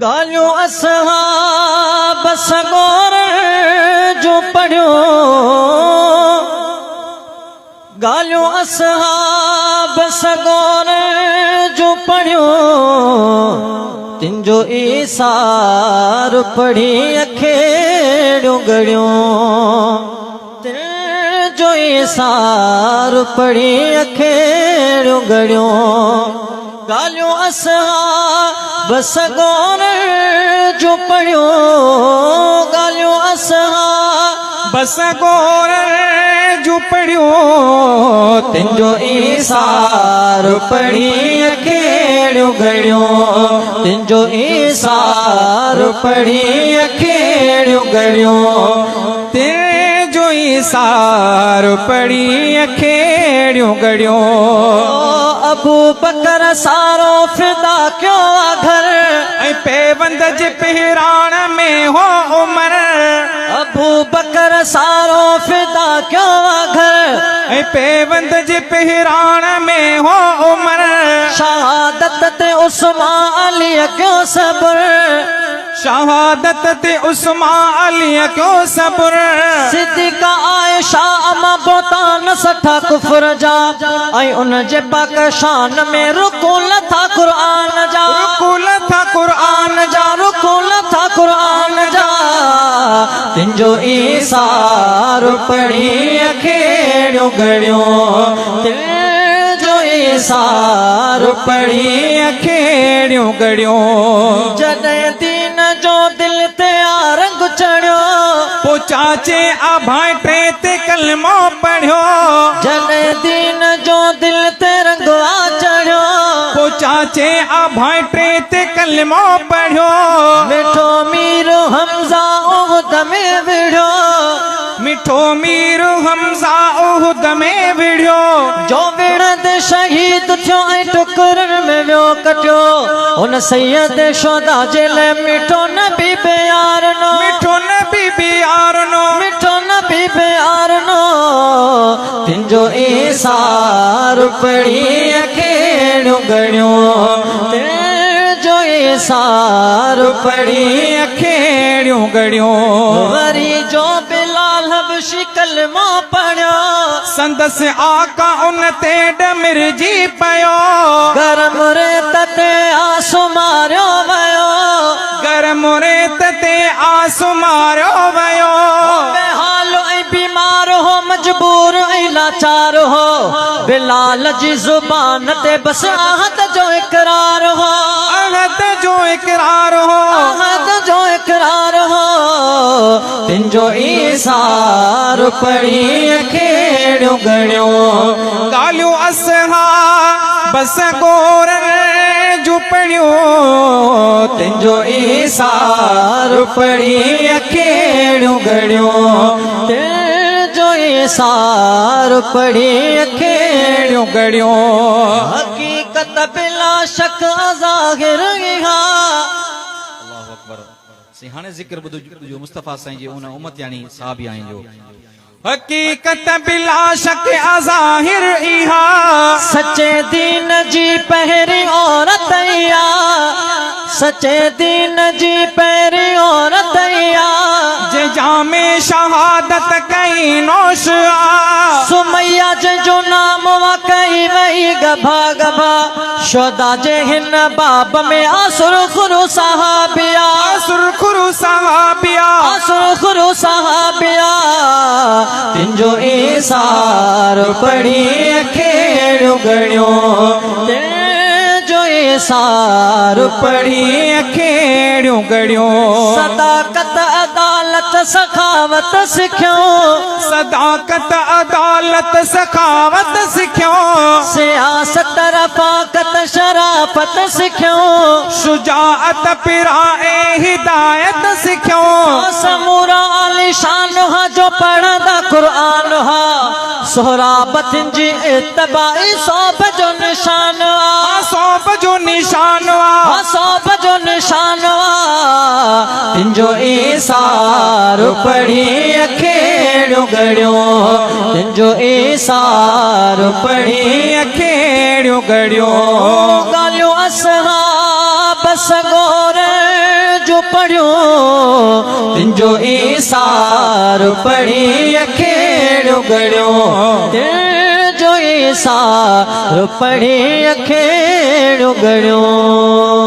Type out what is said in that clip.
ڳالهيون اصحاب سڳورن جون پڙهيون، ڳالهيون اصحاب سڳورن جون پڙهيون، تن جو ايثار پڙهي اکيڙيون ڳڙيون، تن جو ايثار پڙهي اکيڙيون ڳڙيون. ڳالهيون اصحاب سڳورن جون پڙهيون، ڳالهيون اصحاب سڳورن جون پڙهيون، تن جو ايثار پڙهي اکيڙيون ڳڙيون، تن جو ايثار پڙهي اکيڙيون ڳڙيون، تن جو ايثار پڙهي اکيڙيون ڳڙيون. ابوبڪر سارو فدا ڪيو آ گهر. ۽ پيوند جي پهراڻ ۾ هو عمر. ابوبڪر سارو فدا ڪيو آ گهر. ۽ پيوند جي پهراڻ ۾ هو عمر. شهادت تي عثمان علي ڪيو صبر. شهادت تي عثمان علي ڪيو صبر. صديقه عائشه اما بهتان سٺا ڪفر جا ۽ ان جي پاڪ شان ۾ رڪوع لٿا قرآن جا. رڪوع لٿا قرآن جا. رڪوع لٿا قرآن جا. تن جو ايثار پڙهي اکيڙيون ڳڙيون. تن جو ايثار پڙهي اکيڙيون ڳڙيون. جڏهن دين جو دل تي آ رنگ چڙهيو. پو چاچي آ ڀائٽي تي ڪلمو پڙهيو. جڏهن دين جو دل تي رنگ آ چڙهيو. پو چاچي آ ڀائٽي تي ڪلمو پڙهيو. مٺو مير حمزه احد ۾ وڙهيو. مٺو مير حمزه احد ۾ وڙهيو. جو وڙهندي شهيد ٿيو ۽ ٽڪرن ۾ ويو ڪٽيو. هن سيد شهدا جي لئه مٺو نبي بي يارنو. مٺو نبي بي يارنو. مٺو نبي بي يارنو. تن جو ايثار پڙهي اکيڙيون ڳڙيون. تن جو ايثار پڙهي اکيڙيون ڳڙيون. وري جو بلال حبشي ڪلمو پڙهيو. سندس آقا ان تي ڏمرجي پيو. گرم ريت تي آس ماريو ويو. گرم ريت تي آس ماريو ويو. هو بيحال ۽ بيمار هو، مجبور ۽ لاچار هو. بلال جي زبان تي بس عهد جو اقرار هو. عهد جو اقرار هو. عهد جو اقرار هو. تن جو ايثار پڙهي اکيڙيون ڳڻيون. ڳالهيون اصحاب سڳورن جون پڙهيون. تن جو ايثار پڙهي اکيڙيون ڳڻيون. تن جو ايثار پڙهي اکيڙيون ڳڻيون. حقيقت بلا شڪ ظاهر اها. الله اڪبر سائين هاڻي ذڪر ٻڌو جو مصطفيٰ سائين جي ان امتياڻي صحابياڻي جو. حقيقت بلا شڪ ظاهر اها. سچي دين جي پهرين عورت اها. سچي دين جي پهرين عورت اها. جنهن جام شهادت ڪئي نوش آ. سميه جنهن جو نام واقعي وئي ڳڀا ڳڀا. شهدا جي هن باب ۾ آ سرخرو صحابيا. آ سرخرو صحابيا. آ سرخرو صحابيا. تن جو ايثار پڙهي اکيڙيون ڳڻيون. تن جو ايثار پڙهي اکيڙيون ڳڻيون. صداقت عدالت سخاوت سکيون. صداقت عدالت سخاوت سکيون. سياست رفاقت شرافت سکيون. شجاعت پرائي هدايت سکيون. سمورا عاليشان ها جو پڙهندا قرآن ها. سهراب تن جي اتباعي سوڀ جو نشان آ. ها سوڀ جو نشان آ. ها سوڀ جو نشان آ. تن جو ايثار پڙهي اکيڙيون ڳڙيون. تن جو ايثار پڙهي اکيڙيون ڳڙيون. ڳالهيون اصحاب سڳورن پڙهيو، تن جو ايثار پڙهي اکيڙيون ڳڙيو، تن جو ايثار پڙهي اکيڙيون ڳڙيو.